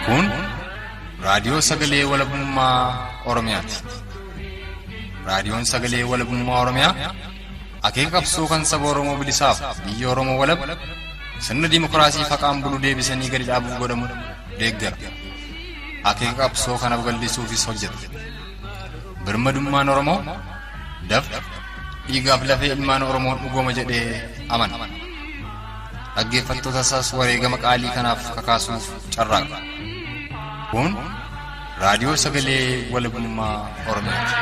Kun raadiyoo sagalee walabummaa Oromiyaati. Raadiyoon sagalee walabummaa Oromiyaa akeeka qabsoo kan saba Oromoo bilisaaf biyya Oromoo walab sirna dimookiraasii faqaan bulu deebisanii gadi dhaabuuf godhamu deeggara. Akeeka qabsoo kana babal'isuufis hojjeta. Birmadummaan Oromoo dafqa dhiigaaf lafee ilmaan Oromoon dhugooma jedhee amana. Dhaggeeffattoota isaas wareegama qaalii kanaaf kakaasuuf carraaqa. Kun raadiyoo sagalee walabummaa Oromiyaati.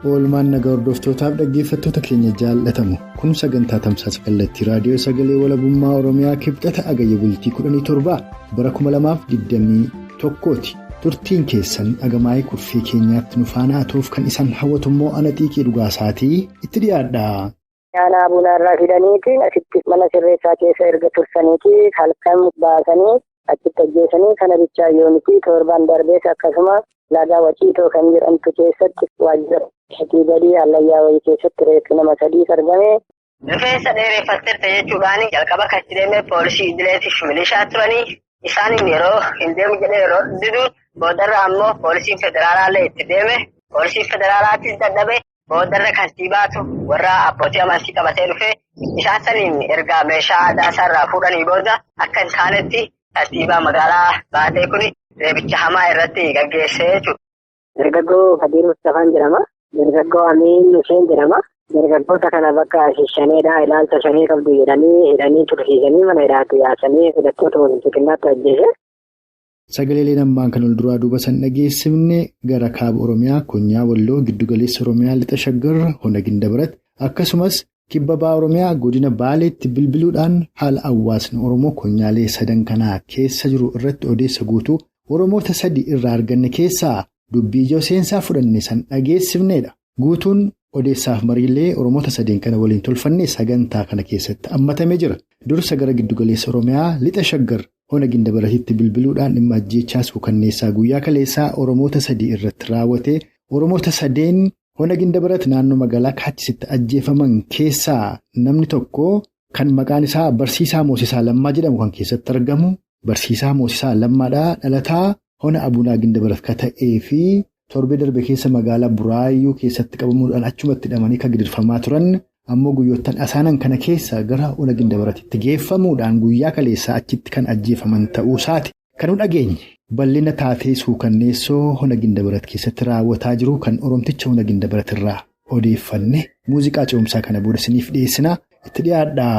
Oolmaan nagaa hordoftootaaf dhaggeeffattoota keenya jaallatamu kun sagantaa tamsaasa kallattii raadiyoo sagalee walabummaa Oromiyaa kibxata agayya bultii 17 bara 2021ti. Turtiin keessan dhagamaa'ee kurfii keenyaatti nu faana haa ta'uuf kan isaan hawwatu immoo ana xiiqii dhugaasaatii itti dhiyaadha. Aanaa bunaarraa fidaniiti asitti mana sirreessaa keessa erga tursaniiti halkan baasanii achitti ajjeesanii kana bichaa yoo miti torbaan darbees akkasuma laga Waciitoo kan jedhamtu keessatti waajjira isaatii gadi hallayyaa wayii keessatti reeffi nama sadiis argame. Rifeensa dheereffatteerta jechuudhaan jalqaba kan itti deeme poolisii idileetiif milishaa turanii isaaniin yeroo hin deemu jedhee yeroo didu boodarra ammoo poolisiin federaalaallee itti deeme poolisiin federaalaattis dadhabe boodarra kantiibaatu warra abbootii amantii qabatee dhufe isaan saniin erga meeshaa aadaa isaarraa fuudhanii booda akka hin taanetti kantiibaa magaalaa baatee kun reebicha hamaa irratti gaggeessee jechuudha. Dargaggoo Fadiir Mustafaan jedhama. Dargaggoo Amiin Huseen jedhama. Dargaggoota kana bakka shaneedha ilaalcha shanee qabdu jedhanii hidhanii tursiisanii mana hidhaatti yaasanii hidhattoota waliin xixiqqaatti ajjeese. Sagaleeleen ammaan kan ol duraa duuba san dhageessifne gara kaaba Oromiyaa, Konyaa Walloo, Giddugaleessa Oromiyaa, Lixa Shaggar, Hona Gindabarat akkasumas kibba baha Oromiyaa godina Baaleetti bilbiluudhaan haala hawaasni Oromoo konyaalee sadan kanaa keessa jiru irratti odeessa guutuu Oromoota sadi irraa arganne keessaa dubbii ijoo seensaa fudhanne san dhageessifnedha. Guutuun odeessaaf mariilee Oromoota sadeen kana waliin tolfanne sagantaa kana keessatti hammatamee jira. Dursa gara Giddugaleessa Oromiyaa Lixa Shaggar Hona Gindabaratitti bilbiluudhaan dhimma ajjeechaa suukanneessaa guyyaa kaleessaa Oromoota sadii irratti raawwate Oromoota sadeen Hona Gindabarat naannoo magaalaa Kaachisitti ajjeefaman keessaa namni tokko kan maqaan isaa Barsiisaa Moosisaa Lammaa jedhamu kan keessatti argamu Barsiisaa Moosisaa Lammaadhaa dhalataa Hona Abunaa Gindabarat ka ta'ee fi torbee darbe keessa magaalaa Buraayyuu keessatti qabamuudhaan achumatti hidhamanii kan gidirfamaa turan ammoo guyyoottan asaanan kana keessa gara Hona Gindabaratitti geeffamuudhaan guyyaa kaleessaa achitti kan ajjeefaman ta'uu isaati. Kan nu dhageenye bal'ina taatee suukanneessoo Hona Gindabarat keessatti raawwataa jiru kan Oromticha Hona Gindabarat irraa odeeffanne muuziqaa ce'umsaa kana booda isiniif dhiyeessinaa itti dhiyaadha.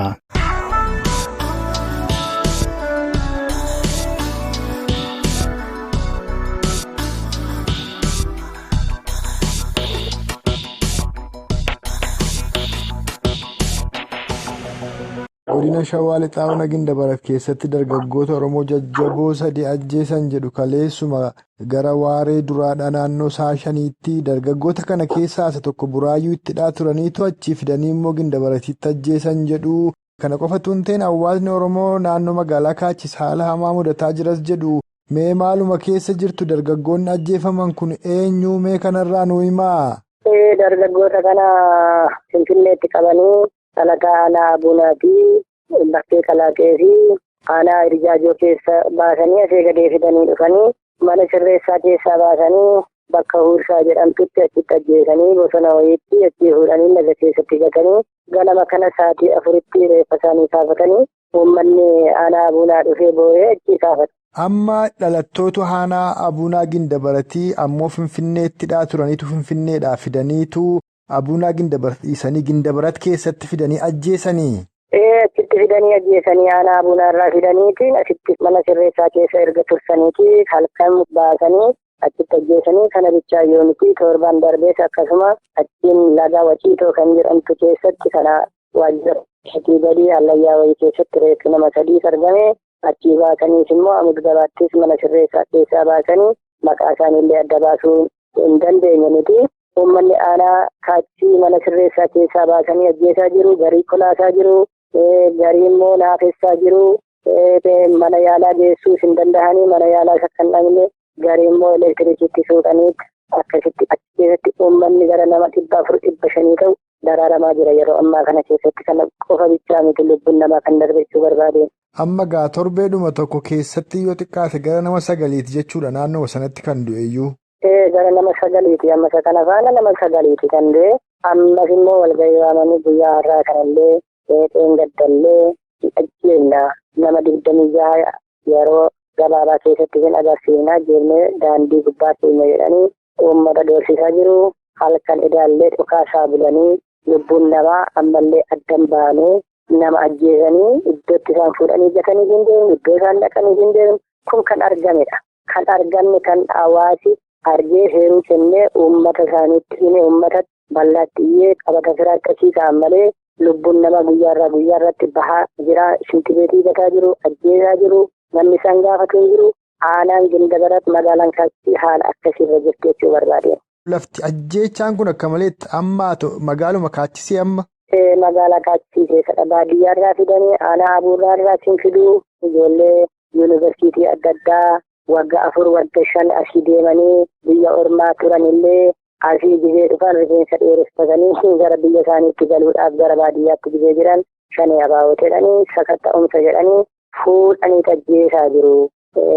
Godina Shawaa Lixaa Hona Gindabarat keessatti dargaggoota Oromoo jajjaboo sadii ajjeesan jedhu kaleessuma gara waaree duraadhaa naannoo sa'a shaniitti dargaggoota kana keessaa isa tokko Buraayyuu ittidhaa turaniitu achii fidanii immoo Gindabaratitti ajjeesan jedhu. Kana qofatu hin ta'in hawaasni Oromoo naannoo magaalaa Kaachis haala hamaa mudataa jiras jedhu. Mee maaluma keessa jirtu dargaggoonni ajjeefaman kun eenyu mee kanarraa nu himaa? Dargaggoota kana Finfinneetti qabanii dhalataa aanaa Abunaa fi bakkee Kalaaqee fi aanaa Irjaajoo keessa baasanii asii gadee fidanii dhufanii mana sirreessaa keessaa baasanii bakka Huursaa jedhamtutti achitti ajjeesanii bosona wayiitti achii fuudhanii laga keessatti gatanii ganama kana sa'aatii 4tti reeffa isaanii kaafatanii uummanni aanaa Abunaa dhufee boo'ee achii kaafate. Amma dhalattoota aanaa Abunaa Gindabaratii ammoo Finfinneettidhaa turaniitu Finfinneedhaa fidaniitu Abunaa Gindabarat dhiisanii Gindabarat keessatti fidanii ajjeesanii. Achitti fidanii ajjeesanii aanaa Abunaarraa fidaniiti asitti mana sirreessaa keessa erga tursaniiti halkan baasanii achitti ajjeesanii kana bichaa yoo miti torbaan darbees akkasuma achiin laga Waciitoo kan jedhamtu keessatti kana waajjira isaatii gadi hallayyaa wayii keessatti reeffi nama sadiis argame achii baasaniis immoo amud gabaattis mana sirreessaa keessaa baasanii maqaa isaaniillee adda baasuu hin dandeenye nuti. Uummanni aanaa kaachii mana sirreessaa keessaa baasanii ajjeesaa jiru, garii kolaasaa jiru, garii immoo naafessaa jiru. Mana yaalaa geessuus hin danda'anii mana yaalaa isa kan dhabne garii immoo elektirikiitti suuqanii akkasitti achi keessatti uummanni gara nama 400 500 ta'u daraaramaa jira yeroo ammaa kana keessatti. Kana qofa bichaa miti lubbuun namaa kan darbachuu barbaade. Amma gaa torbeedhuma tokko keessatti yoo xiqqaate gara nama 9 jechuudha naannoo sanatti kan du'eyyuu. Gara nama 9 amma isa kana faana nama 9 kan du'e. Ammas immoo walgahii waamanii guyyaa har'aa kanallee qeeqeen gaddallee ajjeennaa nama 26 yeroo gabaabaa keessatti hin agarsiifnaa jennee daandii gubbaa keenya jedhanii uummata doorsisaa jiru. Halkan idaallee dhukaasaa bulanii lubbuun namaa ammallee addan baanee nama ajjeesanii iddootti isaan fuudhanii gatanii hin deemne, iddoo isaan dhaqanii hin deemne. Kun kan argamedha. Kan argamne kan hawaasi argee heeruu kennee uummata isaaniitti hime, uummata bal'aatti iyyee qabata firaatti asii ka'an malee lubbuun namaa guyyaarraa guyyaarratti bahaa jira. Shintibeetii gataa jiru, ajjeesaa jiru, namni isaan gaafatu hin jiru. Aanaan Gindabarat magaalaan Kaachii haala akkasiirra jirti jechuu barbaade. Lafti ajjeechaan kun akka maleetti amma magaaluma Kaachisii amma? Magaalaa Kaachisii keessadha. Baadiyyaarraa fidanii aanaa Abuurraarraa siin fiduu ijoollee yuunivarsiitii adda addaa waggaa 4 waggaa 5 asii deemanii biyya ormaa turanillee asii gizee dhufan rifeensa dheereffatanii gara biyya isaaniitti galuudhaaf gara baadiyyaatti gizee jiran shanee abaawot jedhanii sakatta'umsa jedhanii fuudhanii ajjeesaa jiru.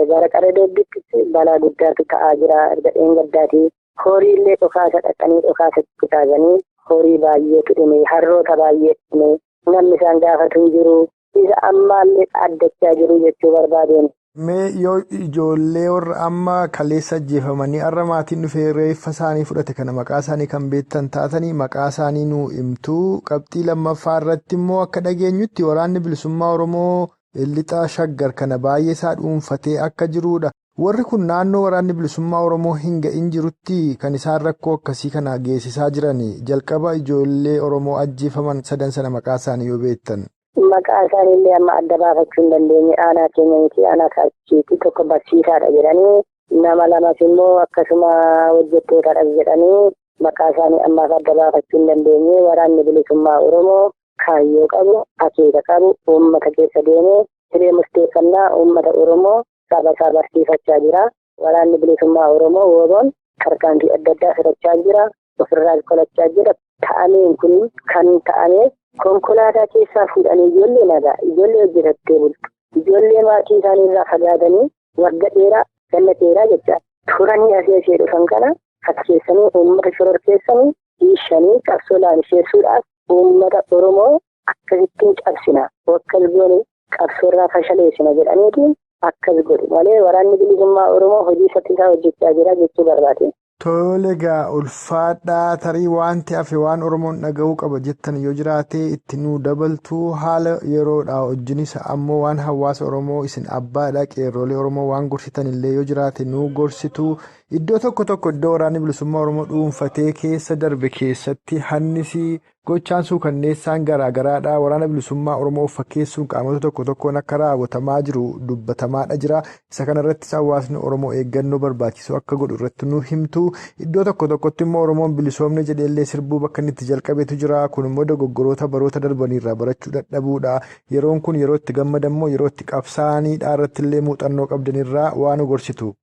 Gara qaree doobbiitti balaa guddaatu ta'aa jira. Erga dheengaddaati. Horii illee dhokaasa dhaqanii dhokaasa kaasanii horii baay'eetu dhume, harroota baay'eetu dhume, namni isaan gaafatu hin jiru. Isa ammaallee addachaa jiru jechuu barbaadeen. Mee yoo ijoollee warra amma kaleessa ajjeefamanii har'a maatiin dhufee reeffa isaanii fudhate kana maqaa isaanii kan beektan taatanii maqaa isaanii nuu himtuu. Qabxii lammaffaa irratti immoo akka dhageenyutti waraanni bilisummaa Oromoo lixa Shaggar kana baay'ee isaa dhuunfatee akka jirudha. Warri kun naannoo waraanni bilisummaa Oromoo hin ga'in jirutti kan isaan rakkoo akkasii kana geessisaa jiran jalqaba ijoollee Oromoo ajjeefaman sadan sana maqaa isaanii yoo beektan. Maqaa isaaniillee amma adda baafachuu hin dandeenye. Aanaa keenya miti, aanaa Kaachiitti tokko barsiisaadha jedhanii, nama lamas immoo akkasuma hojjettootadha jedhanii maqaa isaanii ammaaf adda baafachuu hin dandeenye. Waraanni bilisummaa Oromoo kaayyoo qabu, akeeka qabu, uummata keessa deemee hiree murteeffannaa uummata Oromoo saba isaa barsiifachaa jira. Waraanni bilisummaa Oromoo wooboon tarkaanfii adda addaa fudhachaa jira, ofirraa qolachaa jira. Ta'ameen kun kan ta'ame konkolaataa keessaa fuudhanii ijoollee nagaa, ijoollee hojjetattee bultu, ijoollee maatii isaanii irraa fagaatanii wagga dheeraa, ganna dheeraa jecha turanii asii asii dhufan kana fakkeessanii uummata shororkeessanii dhiishanii qabsoo laamsheessuudhaaf uummata Oromoo akkasittiin cabsina, akkas goone qabsoorraa fashaleessina jedhaniitiin akkas godhu malee waraanni bilisummaa Oromoo hojii saffisaa hojjechaa jira jechuu barbaade. Tole egaa ulfaadhaa tarii wanti hafe waan Oromoon dhaga'uu qaba jettan yoo jiraate itti nuu dabaltuu haala yeroodha wajjinis ammoo waan hawaasa Oromoo isin abbaadha qeerroolee Oromoo waan gorsitan illee yoo jiraate nuu gorsituu iddoo tokko tokko iddoo waraanni bilisummaa Oromoo dhuunfatee keessa darbe keessatti hannisii gochaan suukanneessaan garaagaraadha. Waraana bilisummaa Oromoo fakkeessuun qaamota tokko tokkoon akka raawwatamaa jiru dubbatamaadha jira. Isa kanarrattis hawaasni Oromoo eeggannoo barbaachisu akka godhu irratti nu himtu. Iddoo tokko tokkotti immoo Oromoon bilisoomne jedheellee sirbuu bakka inni itti jalqabetu jira. Kun immoo dogoggoroota baroota darbaniirraa barachuu dadhabuudha. Yeroon kun yeroo itti gammadammoo yeroo itti qabsaa'aniidha irratti illee muuxannoo qabdanirraa waan nu gorsitu.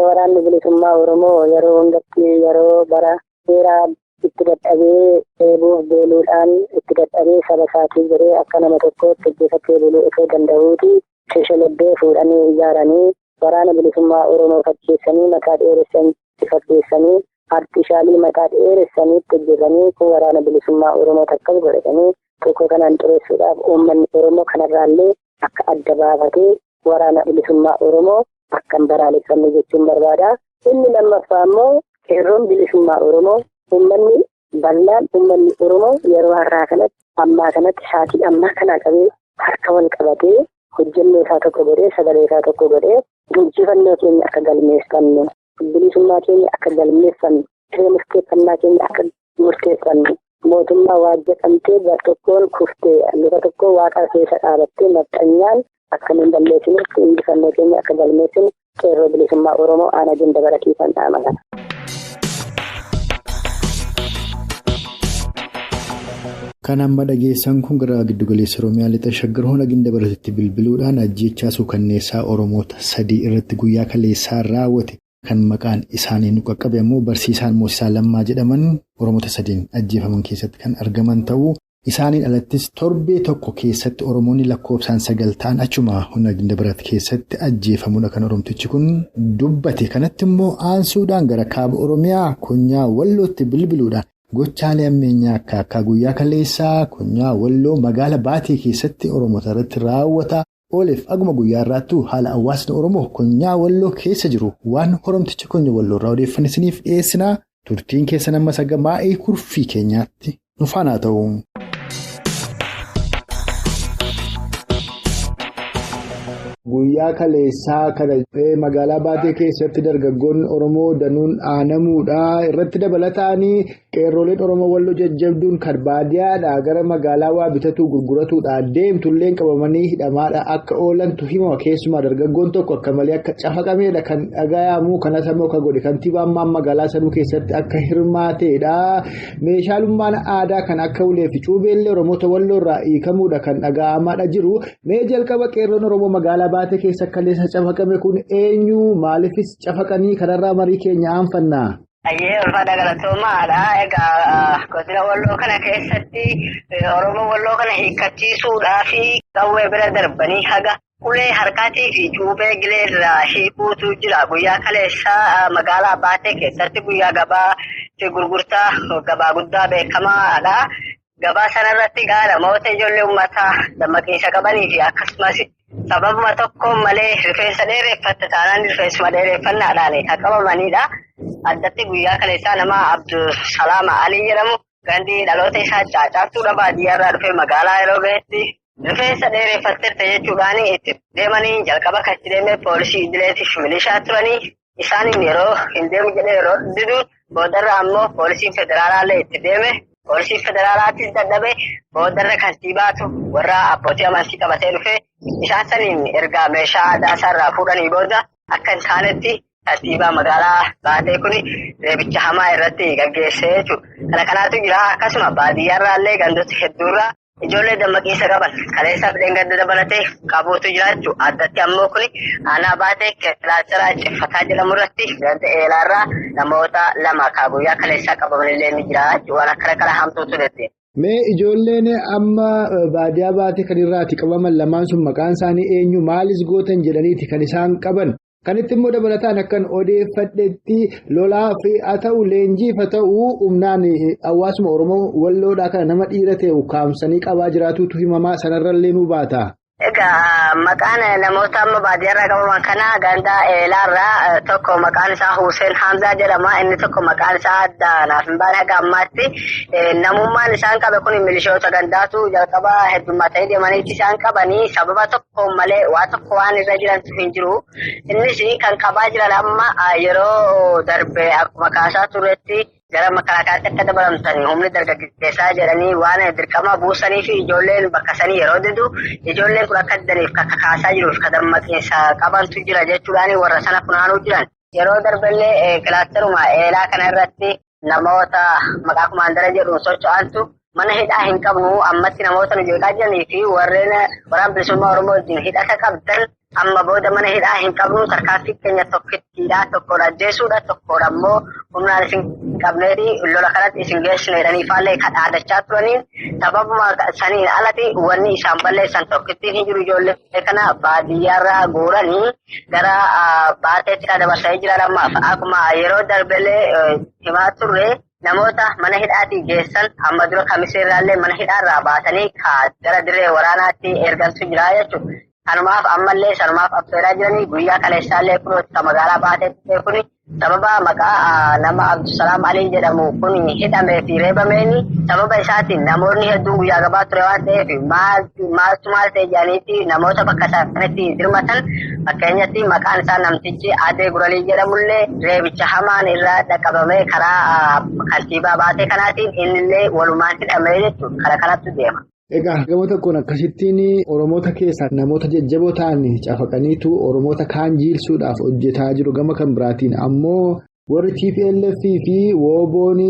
Waraanni bilisummaa Oromoo yeroo hundatti yeroo bara dheeraa itti dadhabee dheebuuf beeluudhaan itti dadhabee saba isaatii jedhee akka nama tokkootti hojjetatee buluu osoo danda'uuti sheshelebbee fuudhanii ijaaranii waraana bilisummaa Oromoo fakkeessanii mataa dheeressanii fakkeessanii artishaalii mataa dheeressaniitti hojjetanii kun waraana bilisummaa Oromoo takkas godhatanii tokko kanaan xureessuudhaaf uummanni Oromoo kanarraallee akka adda baafatee waraana bilisummaa Oromoo akka hin balaaleffanne jechuun barbaada. Inni lammaffaa immoo qeerroon bilisummaa Oromoo uummanni bal'aan uummanni Oromoo yeroo har'aa kanatti ammaa kanatti sa'aatii ammaa kanaa qabee harka wal qabatee hojjennoo isaa tokko godhee sagalee isaa tokko godhee injifannoo keenya akka galmeeffannu, bilisummaa keenya akka galmeeffannu, hiree murteeffannaa keenya akka murteeffannu, mootummaa waajjatamtee gar tokkoon kuftee luka tokko waaqa keessa dhaabattee maxxanyaan akka nun balleessinutti injifannoo keenya akka galmeessinu qeerroo bilisummaa Oromoo aanaa Gindabarat kan dhaama kana. Kan amma dhageessan kun gara giddugaleessa Oromiyaa lixa Shaggar Hona Gindabaratitti bilbiluudhaan ajjeechaa suukanneessaa Oromoota sadii irratti guyyaa kaleessaa raawwate kan maqaan isaanii nu qaqqabe ammoo barsiisaan Moosisaa Lammaa jedhaman Oromoota sadiin ajjeefaman keessatti kan argaman ta'uu isaaniin alattis torbee tokko keessatti Oromoonni lakkoofsaan 9 ta'an achuma Hona Gindabarat keessatti ajjeefamuudha kan Oromtichi kun dubbate. Kanatti immoo aansuudhaan gara kaaba Oromiyaa konyaa Wallootti bilbiluudhaan. Gochaalee ammeenyaa akka akka guyyaa kaleessaa konyaa Walloo magaala Baatee keessatti Oromoota irratti raawwata ooleef aguma guyyaa irraattuu haala hawaasni Oromoo konyaa Walloo keessa jiru waan Oromticha konya Walloo irraa odeeffanne isiniif dhiyeessinaa. Turtiin keessan amma sagamaa'ee kurfii keenyaatti nu faana ta'u. Guyyaa kaleessaa kana magaalaa Baatee keessatti dargaggoonni Oromoo danuun aanamuudha. Irratti dabalataanii qeerroleen Oromoo Walloo jajjabduun kan baadiyyaadhaa gara magaalaa waa bitatu gurguratuudha deemtullee qabamanii hidhamaadha akka oolantu himama. Keessumaa dargaggoon tokko akka malee akka cafaqameedha kan dhagayamu. Kanas ammoo kan godhe kantiibaan magaalaa sanuu keessatti akka hirmaateedha. Meeshaalummaan aadaa kan akka ulee fi cuubeellee Oromoota Walloo irraa hiikamuudha kan dhaga'amaadha jiru. Mee jalqaba qeerroon Oromoo magaalaa Baatee keessa kaleessa cafaqame kun eenyu? Maaliifis cafaqanii kanarraa marii keenya aanfannaa? Ayyee ulfaata galatoomaadha. Egaa godina Walloo kana keessatti Oromoo Walloo kana hiikkachiisuudhaa fi qawwee bira darbanii haga ulee harkaatii fi cuubee gilee irraa hiikuutu jira. Guyyaa kaleessaa magaalaa Baatee keessatti guyyaa gabaa fi gurgurtaa gabaa guddaa beekamaadha. Gabaa sanarratti egaa namoota ijoollee uummataa dammaqiinsa qabanii fi akkasumas sababuma tokko malee rifeensa dheereffatte taanaan rifeensuma dheereffannaadhaan kan qabamanidha. Addatti guyyaa kaleessaa nama Abdusalaam Alii jedhamu gandii dhaloota isaa caacaattuudha baadiyyaarraa dhufee magaalaa yeroo gahetti rifeensa dheereffatteerta jechuudhaan itti deemanii jalqaba kan itti deemee poolisii idileetiif milishaa turanii isaaniin yeroo hin deemu jedhee yeroo diduun boodarra ammoo poolisiin federaalaallee itti deeme. Poolisiin federaalaattis dadhabee boodarra kantiibaatu warra abbootii amantii qabatee dhufee isaan saniin erga meeshaa aadaa isaarraa fuudhanii booda akka hin taanetti kantiibaa magaalaa Baatee kun reebicha hamaa irratti gaggeessee jechuudha. Kana kanaatu jira akkasuma baadiyyaarraallee gandoota hedduurraa ijoollee dammaqiinsa qaban kaleessaaf dheengadda dabalatee qabuutu jira jechuudha. Addatti ammoo kun aanaa Baatee kilaasteraa Ceffataa jedhamu irratti ganda eelaarraa namoota lama kan guyyaa kaleessaa qabamanillee ni jira jechuudha. Waan akkana kana hamtuutu deetti. Mee ijoolleen amma baadiyyaa Baatee kan irraati qabaman lamaan sun maqaan isaanii eenyu maalis gootan jedhaniiti kan isaan qaban? Kanitti immoo dabalataan akkan odeeffadhetti lolaaf haa ta'u leenjiif haa ta'u humnaan hawaasuma Oromoo Walloodhaa kana nama dhiira ta'e ukkaamsanii qabaa jiraatutu himamaa sanarrallee nu baata. Egaa maqaan namoota amma baadiyyaarraa qabaman kana ganda eelaarraa tokko maqaan isaa Hussein Hamzaa jedhama. Inni tokko maqaan isaa adda naaf hin baane haga ammaatti. Namummaan isaan qabe kun milishoota gandaatu jalqaba heddummaatanii deemaniitti isaan qabanii sababa tokko malee waa tokko waan irra jirantu hin jiru. Innis kan qabaa jiran amma yeroo darbe akkuma kaasaa turretti gara makalaakaatti akka dabalamtanii humni dargaggeessaa jedhanii waan dirqama buusanii fi ijoolleen bakka sanii yeroo didu ijoolleen kun akka didaniif kan kakaasaa jiruuf kan dammaqiinsa qabantu jira jechuudhaan warra sana funaanuu jiran. Yeroo darbellee kilaasteruma eelaa kana irratti namoota maqaa kumaandara jedhuun socho'antu mana hidhaa hin qabnu ammatti namoota nu jeeqaa jiranii fi warreen waraana bilisummaa Oromoo wajjin hidhata qabdan amma booda mana hidhaa hin qabnu tarkaanfii keenya tokkittiidha tokkodha ajjeesuudha tokkodha ammoo humnaan isin qabneeti lola kanatti isin geessine jedhanii faallee kan dhaadachaa turaniin sababuma saniin alatti wanni isaan balleessan tokkittiin hin jiru ijoollee kana baadiyyaarraa guuranii gara Baateetti kan dabarsanii jiran ammaaf akkuma yeroo darbellee himaa turre namoota mana hidhaatii geessan amma dura kamiseerraallee mana hidhaarraa baasanii gara dirree waraanaatti ergantu jira jechuudha. Kanumaaf ammallee sanumaaf affeeraa jiranii guyyaa kaleessaallee kunuunsa magaalaa Baateetti kun sababa maqaa nama Abdusalaam Alii jedhamu kun hidhamee fi reebameeni sababa isaatiin namoonni hedduun guyyaa gabaa ture waan ta'eef maaltu maal ta'e jedhaniitti namoota bakka isaanitti dirmatan fakkeenyatti maqaan isaa namtichi Adee Guralii jedhamullee reebicha hamaan irraa dhaqqabamee karaa kantiibaa Baatee kanaatiin innillee walumaan hidhamee jechuudha. Kana kanatti deema. Egaa gama tokkoon akkasittiin Oromoota keessaa namoota jajjaboo ta'an cafaqaniitu Oromoota kaan jiilsuudhaaf hojjetaa jiru. Gama kan biraatiin ammoo Warri TPLF fi WBO'n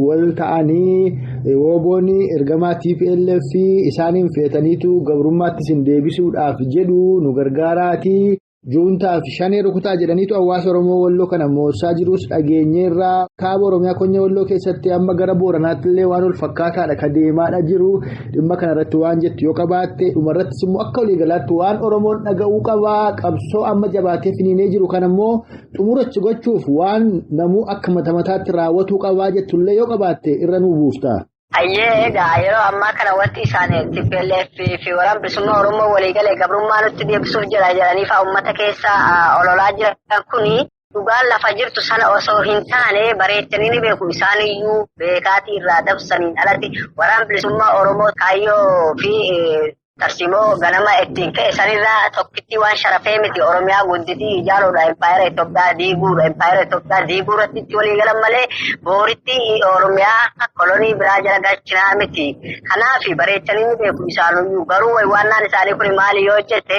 wal ta'anii WBO'n ergamaa TPLF isaaniin fe'ataniitu gabrummaatti isin deebisuudhaaf jedhu nu gargaaraati. Juuntaa fi shanee rukutaa jedhaniitu hawaasa Oromoo Walloo kana moorsaa jirus dhageenyeerraa kaaba Oromiyaa Konya Walloo keessatti amma gara Booranaatti illee waan wal fakkaataadha ka deemaadha jiru. Dhimma kanarratti waan jettu yoo qabaatte dhumarrattis immoo akka waliigalaatti waan Oromoon dhaga'uu qabaa qabsoo amma jabaatee finiinee jiru kan immoo xumurachi gochuuf waan namuu akka mata mataatti raawwatuu qabaa jettullee yoo qabaatte irra nuu buufta. Ayyee egaa yeroo ammaa kana wanti isaan TPLF fi waraana bilisummaa Oromoo waliigalee gabrummaa nutti deebisuuf jira jedhanii fa'aa uummata keessa ololaa jiran kuni dhugaan lafa jirtu sana osoo hin taane bareechanii ni beeku. Isaaniyyuu beekaatii irraa dabsaniin alatti waraana bilisummaa Oromoo kaayyoo fi tarsiimoo ganama ittiin ka'e sanirraa tokkitti waan sharafee miti. Oromiyaa gudditii ijaaruudha, impaayera Itoophiyaa diiguudha, impaayera Itoophiyaa diiguu irratti itti walii galan malee booritti Oromiyaa kolonii biraa jala galchinaa miti. Kanaaf bareechanii ni beeku isaanuyyuu. Garuu waywaannaan isaanii kun maali yoo jette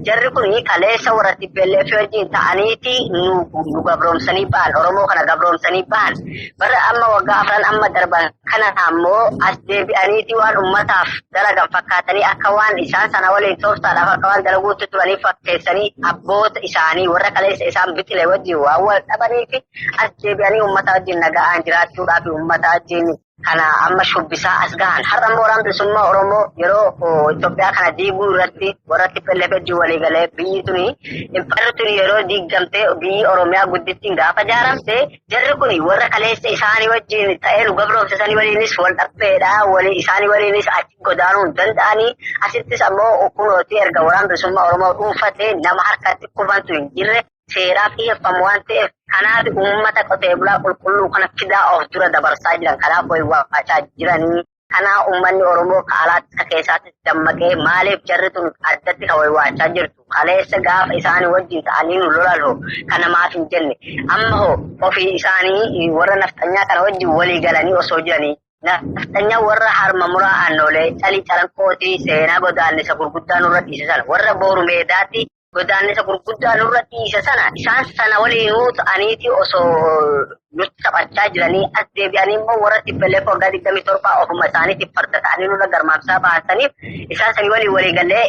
jarri kun kaleessa warra TPLF wajjin ta'aniiti nu gabroomsanii ba'an, Oromoo kana gabroomsanii ba'an. Bara amma waggaa 4 amma darban kana ammoo as deebi'aniiti waan uummataaf dalagan fakkaatanii akka waan isaan sana waliin tooftaadhaaf akka waan dalaguutti turanii fakkeessanii abboota isaanii warra kaleessa isaan biqile wajjin waan wal dhabanii fi as deebi'anii uummata wajjin naga'aan jiraachuudhaaf uummata wajjin kana amma shubbisaa as gahan. Har'a immoo waraana bilisummaa Oromoo yeroo Itoophiyaa kana diiguu irratti warra TPLF wajjin walii galee biyyi tuni impaayerri tuni yeroo diigamtee biyyi Oromiyaa guddittiin gaafa ijaaramte jarri kun warra kaleessa isaanii wajjin ta'ee nu gabroomsisanii waliinis wal dhabbeedha. Walii isaanii waliinis achi godaanuu hin danda'anii. Asittis ammoo kunooti erga waraana bilisummaa Oromoo dhuunfatee nama harkatti kufantu hin jirre seeraaf dhiyeeffamu waan ta'eef kanaaf uummata qotee bulaa qulqulluu kana fidaa of dura dabarsaa jiran. Kanaaf waywaachaa jiranii. Kanaaf uummanni Oromoo alaatti ka keessaatti dammaqee maaliif jarri tun addatti ka waywaachaa jirtu? Kaleessa gaafa isaanii wajjin ta'anii nu lolan hoo kana maaf hin jenne? Amma hoo ofii isaanii warra nafxanyaa kana wajjin walii galanii osoo jiranii nafxanyaa warra harma muraa aannoolee calii calanqootii seenaa godaannisa gurguddaa nurra dhiise sana warra booru meedaatti godaannisa gurguddaa nurra dhiise sana isaan sana waliinuu ta'aniiti osoo nutti taphachaa jiranii as deebi'anii immoo warra TPLF waggaa 27 ofuma isaaniitiif farda ta'anii nurra garmaamsaa baasaniif isaan sanii waliin walii galee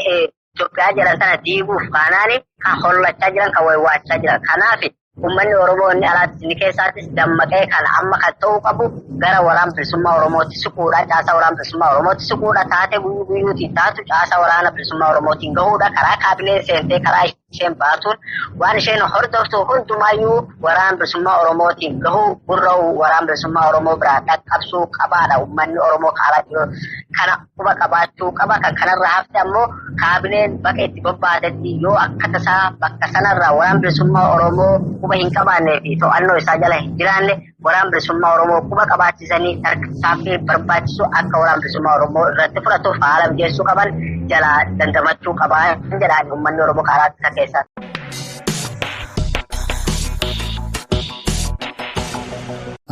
Itoophiyaa jedhan sana diiguuf kaanaani kan hollachaa jiran kan waywaachaa jiran. Kanaaf uummanni Oromoo inni alaattis inni keessaattis dammaqee kana amma kan ta'uu qabu gara waraana bilisummaa Oromootti siquudha. Caasaa waraana bilisummaa Oromootti siquudha. Taatee guyyuu guyyuutiin taatu caasaa waraana bilisummaa Oromootiin gahuudha. Karaa kaabinee seentee karaa isheen baatuun waan isheen hordoftu hundumaayyuu waraana bilisummaa Oromootiin gahuu gurra'uu waraana bilisummaa Oromoo biraa dhaqqabsuu qabaadha. Uummanni Oromoo karaa jiru kana quba qabaachuu qaba. Kan kanarraa hafte ammoo kaabineen bakka itti bobbaatetti yoo akka tasaa bakka sanarraa waraana bilisummaa Oromoo quba hin qabaannee fi to'annoo isaa jala hin jiraanne waraana bilisummaa Oromoo quba qabaachisanii tarkaanfii barbaachisu akka waraana bilisummaa Oromoo irratti fudhatuuf haala mijeessuu qaban jala dandamachuu qabaa jedhaan uummanni Oromoo karaa isa keessaa.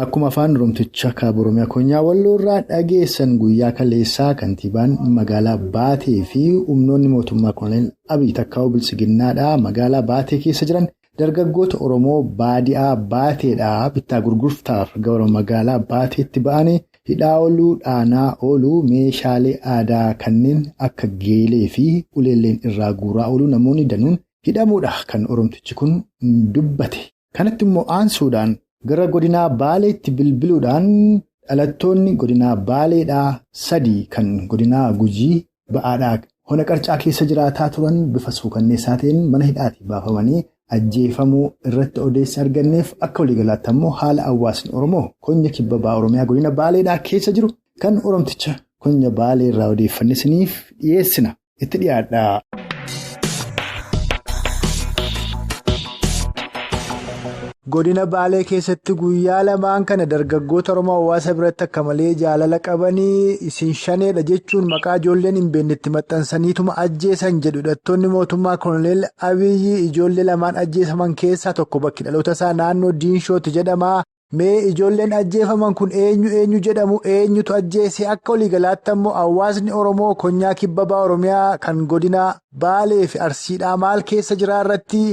Akkuma afaan Oromticha kaaba Oromiyaa Konyaa Walloo irraa dhageessan guyyaa kaleessaa kantiibaan magaalaa Baatee fi humnoonni mootummaa Koloneel Abiy Takkaa'uu Biltsiginnaadhaa magaalaa Baatee keessa jiran dargaggoota Oromoo baadiyaa Baateedhaa bittaa gurgurtaaf gara magaalaa Baateetti ba'anii hidhaa ooluu, dhaanaa ooluu, meeshaalee aadaa kanneen akka geelee fi uleelleen irraa guuraa ooluu namoonni danuun hidhamuudha kan Oromtichi kun dubbate. Kanatti immoo aansuudhaan gara godinaa Baaleetti bilbiluudhaan dhalattoonni godinaa Baaleedhaa 3 kan godinaa Gujii ba'aadhaa hona qarcaa keessa jiraataa turan bifa suukanneessaa ta'een mana hidhaatii baafamanii ajjeefamuu irratti odeessa arganneef akka waliigalaatti ammoo haala hawaasni Oromoo konya kibba ba'a Oromiyaa godina Baaleedhaa keessa jiru kan Oromticha konya Baalee irraa odeeffanne isiniif dhiyeessina. Itti dhiyaadha. Godina Baalee keessatti guyyaa lamaan kana dargaggoota Oromoo hawaasa biratti akka malee jaalala qabanii isin shaneedha jechuun maqaa ijoolleen hin beekne itti maxxansaniituma ajjeesan jedhu hidhattoonni mootummaa Koloneel Abiyyi ijoollee lamaan ajjeefaman keessaa tokko bakki dhaloota isaa naannoo Diinshooti jedhama. Mee ijoolleen ajjeefaman kun eenyu eenyu jedhamu eenyutu ajjeese akka waliigalaatti ammoo hawaasni Oromoo konyaa kibba ba'a Oromiyaa kan godina Baalee fi Arsiidhaa maal keessa jira irratti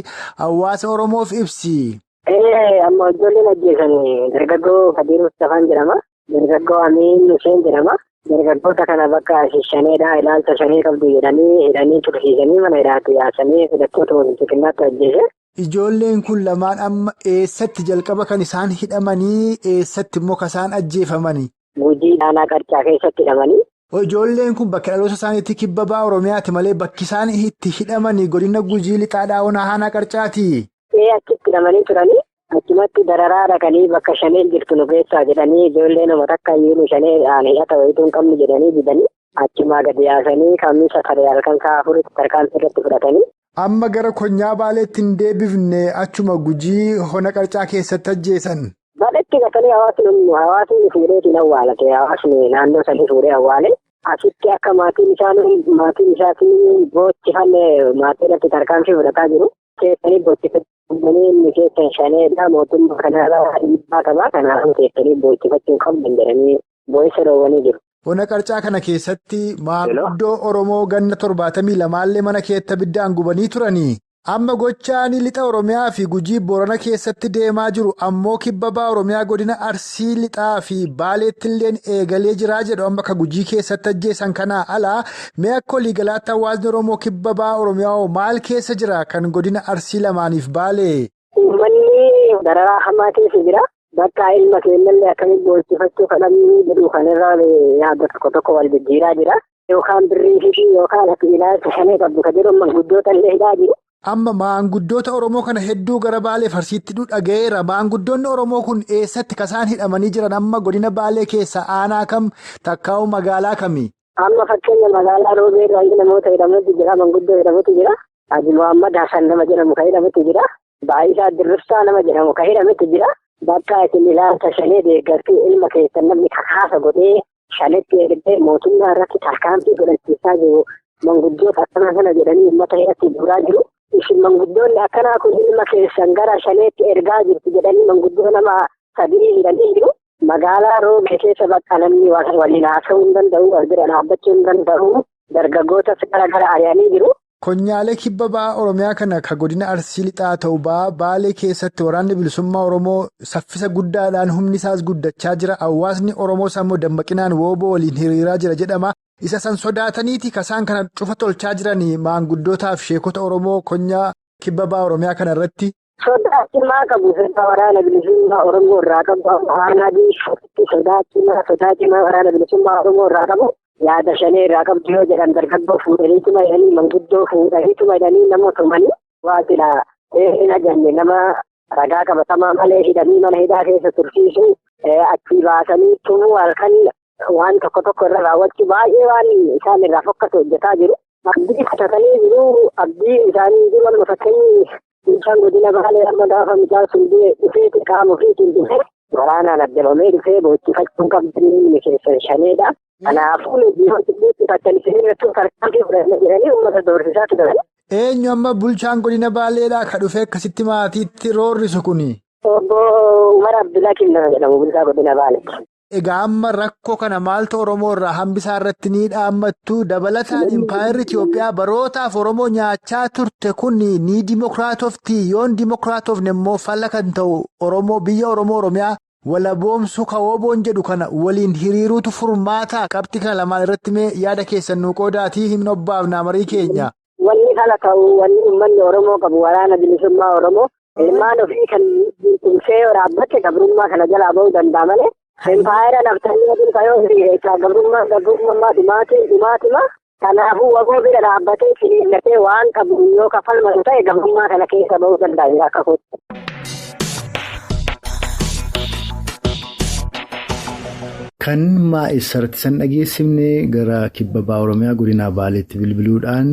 hawaasa Oromoof ibsi. Amma ijoolleen ajjeesanii dargaggoo Kadir Mustafaan jedhama. Dargaggoo Amiin Hussein jedhama. Dargaggoota kana bakka shaneedha ilaalcha shanee qabdu jedhanii hidhanii tursiisanii mana hidhaatti yaasanii hidhattoota walitti kennaatti ajjeese. Ijoolleen kun lamaan amma eessatti jalqaba kan isaan hidhamanii eessatti immoo kan isaan ajjeefamanii? Gujii aanaa Qarcaa keessatti hidhamanii. Ijoolleen kun bakka dhaloota isaaniitti kibba ba'a Oromiyaati malee bakki isaan itti hidhamanii godina Gujii lixaadhaa onaa aanaa Qarcaati. Achitti hidhamanii turanii achumatti dararaa dhaqanii bakka shaneen jirtu nu keessaa jedhanii ijoollee nama takka iyyuu shanee hidhata wayituu hin qabnu jedhanii didanii achumaa gadi yaasanii kamisa taree halkan sa'a afuritti tarkaanfii irratti fudhatanii. Amma gara konyaa Baaleetti hin deebifne achuma Gujii hona Qarcaa keessatti ajjeesan. Baaleetti gatanii hawaasni fuudheetiin awwaalate hawaasni naannoo sanii fuudhee awwaale asitti akka maatiin isaatiin boochifanne maatii irratti tarkaanfii fudhataa jiru. Keessanii boochifachuu inni keessan shaneedha mootummaa kanarraa dhiibbaa qabaa kanaafuu keessanii boochifachuu qabdan jedhanii boo'isa dhoowwanii jiru. Hona Qarcaa kana keessatti maanguddoo Oromoo ganna 72 mana keessa abiddaan gubanii turanii. Amma gochaan lixa Oromiyaa fi Gujii Boorana keessatti deemaa jiru ammoo kibba ba'a Oromiyaa godina Arsii lixaa fi Baaleetti illee eegalee jiraa jedhu amma ka Gujii keessatti ajjeesan kanaa alaa mee akka waliigalaatti hawaasni Oromoo kibba ba'a Oromiyaa maal keessa jira kan godina Arsii lamaaniif Baalee? Uummanni dararaa hamaa keessa jira. Bakka ilma keenyallee akkamitti boochifachuu kadhannii jedhu kanarraa yaada tokko tokko wal jijjiiraa jira. Yookaan birrii fi yookaan ati ilaalcha shanee qabdu kan jedhu maanguddoota illee hidhaa jiru. Amma maanguddoota Oromoo kana hedduu gara Baalee Arsiitti dhaga'eera. Maanguddoonni Oromoo kun eessatti kasaan hidhamanii jiran amma godina Baalee keessa aanaa kam takkaa'u magaalaa kami? Amma fakkeenya magaalaa Roobee irraa namoota hidhamutu jira. Maanguddoo hidhamutu jira. Haji Muhammad Hassan nama jedhamu kan hidhamutu jira. Baayisaa Dirribsaa nama jedhamu kan hidhamutu jira. Bakka isin ilaalcha shanee deeggartuu ilma keessan namni kakaasa godhee shanetti ergee mootummaa irratti tarkaanfii godhachiisaa jiru. Maanguddoota akkana kana jedhanii uummata hidhatti duraa jiru. Isin manguddoonni akkanaa kun ilma keessan gara shaneetti ergaa jirtu jedhanii manguddoo nama sadii hidhanii jiru. Magaalaa Roobee keessa bakka namni waliin haasa'uu hin danda'u, wal bira dhaabbachuu hin danda'u, dargaggootas gara gara ari'anii jiru. Konyaalee kibba ba'a Oromiyaa kana ka godina Arsii lixaa ta'u ba'a Baalee keessatti waraanni bilisummaa Oromoo saffisa guddaadhaan humni isaas guddachaa jira. Hawaasni Oromoos ammoo dammaqinaan wooboo waliin hiriiraa jira jedhama. Isa san sodaataniiti kasaan kana cufa tolchaa jiranii maanguddootaaf sheekota Oromoo konyaa kibba ba'a Oromiyaa kana irratti. Sodaa cimaa qabu sodaa waraana bilisummaa Oromoo irraa qabu aanaa diishootti sodaa cimaa waraana bilisummaa Oromoo irraa qabu yaada shanee irraa qabdu yoo jedhan dargaggoo fuudhaniituma jedhanii manguddoo fuudhaniituma jedhanii nama tumanii waasila hin ajanne nama ragaa qabatamaa malee hidhanii mana hidhaa keessa tursiisu achii baasanii tumuu halkan waan tokko tokko irra raawwachuu baay'ee waan isaan irraa fokkatu hojjetaa jiru. Abdii kutatanii jiru. Abdii isaanii jiru amma fakkeenyi bulchaan godina Baalee amma gaafa mucaan sun dhufee qaama ofiitiin dhufee waraanaan addabamee dhufee boochifachuun qabdanii inni keessan shaneedha. Kanaafuu boochifachan isin tarkaanfii fudhanna jedhanii uummata doorsisaa turan. Eenyu amma bulchaan godina Baaleedhaa ka dhufee akkasitti maatiitti roorrisu kuni? Obbo Umar Abdullaa Kinnaa jedhamu bulchaa godina Baaleetti. Egaa amma rakkoo kana maaltu Oromoo irraa hambisaa irratti ni dhaammattu dabalataan impaayerri Itiyoophiyaa barootaaf Oromoo nyaachaa turte kun ni dimokiraatofti yoon dimokiraatofne immoo falla kan ta'u Oromoo biyya Oromoo Oromiyaa walaboomsuu kawooboon jedhu kana waliin hiriiruutu furmaata qabxii kana lamaan irratti mee yaada keessan nuu qoodaatii himna obbaaf marii keenya. Wanni fala ta'u wanni uummanni Oromoo qabu waraana bilisummaa Oromoo ilmaan ofii kan tumsee dhaabbate gabrummaa kana jalaa ba'uu danda'a malee. Impaayera naftanii aduun kayoo hiriiraa gabrummaa dhumaatima. Kanaafuu wagoo bira dhaabbatee firiirratee waan qabu yoo kafalmatu ta'e gabrummaa kana keessa ba'uu danda'a akka kootti. Kan maa'essarratti san dhageessifne gara kibba ba'a Oromiyaa godina Baaleetti bilbiluudhaan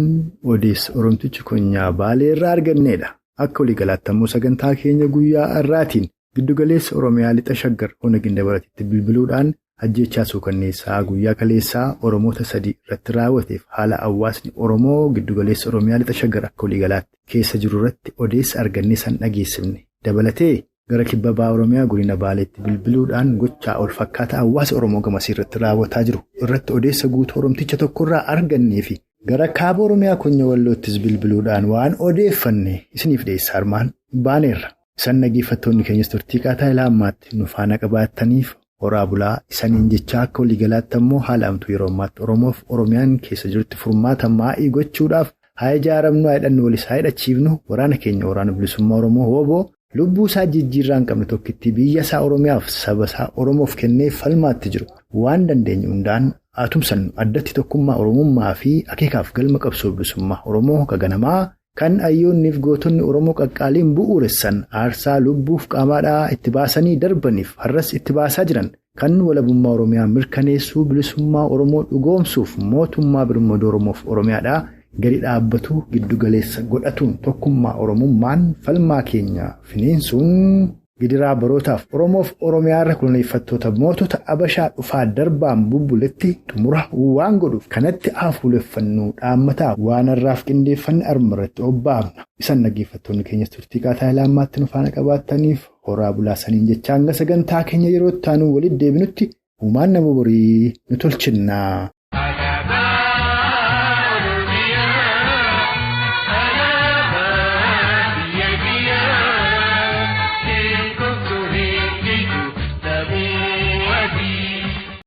odeessa Oromtichi konyaa Baalee irraa argannedha. Akka waliigalaatti ammoo sagantaa keenya guyyaa har'aatiin giddugaleessa Oromiyaa lixa shaggar Onag Indabaratitti bilbiluudhaan ajjeechaa suukanneessaa guyyaa kaleessaa Oromoota sadii irratti raawwateef haala hawaasni Oromoo giddugaleessa Oromiyaa lixa shaggar akka waliigalaatti keessa jiru irratti odeessa argannee san dhageessifne dabalatee gara kibba ba'a Oromiyaa godina Baaleetti bilbiluudhaan gochaa ol fakkaataa hawaasa Oromoo gamasii irratti raawwataa jiru irratti odeessa guutuu Oromticha tokkorraa argannee fi gara kaaba Oromiyaa konya Walloottis bilbiluudhaan waan odeeffanne isiniif dhiyeessaa armaan baaneerra. Isan dhaggeeffattoonni keenyas turtii qaataa ilaa ammaatti nu faana qabaataniif horaa bulaa isaniin jechaa akka waliigalaatti ammoo haala amtuu yeroo ammaatti Oromoof Oromiyaan keessa jirutti furmaata maa'ii gochuudhaaf haa ijaaramnu, haa hidhannu, walis haa hidhachiifnu. Waraana keenya waraana bilisummaa Oromoo WBO lubbuu isaa jijjiirraa hin qabne tokkitti biyya isaa Oromiyaaf saba isaa Oromoof kennee falmaatti jiru waan dandeenyu hundaan haa tumsannu. Addatti tokkummaa Oromummaa fi akeekaaf galma qabsoo bilisummaa Oromoo kaganamaa kan ayyoonniif gootonni Oromoo qaqqaaliin bu'uuressan aarsaa lubbuuf qaamaadhaa itti baasanii darbaniif har'as itti baasaa jiran kan walabummaa Oromiyaa mirkaneessuu bilisummaa Oromoo dhugoomsuuf mootummaa birmaduu Oromoof Oromiyaadhaa gadi dhaabbatu giddugaleessa godhatuun tokkummaa Oromummaan falmaa keenya finiinsuun gidiraa barootaaf Oromoof Oromiyaarra koloneeffattoota mootota Abashaa dhufaa darbaan bubbuletti xumura waan godhuuf kanatti hafuuleffannuu dhaammataa waan har'aaf qindeeffanne armarratti obbaafna. Isan dhaggeeffattoonni keenyas turtii qaataa ilaa ammaatti nu faana qabaataniif horaa bulaasaniin jecha hanga sagantaa keenya yeroo itti aanu walitti deebinutti uumaan nama borii nu tolchinnaa.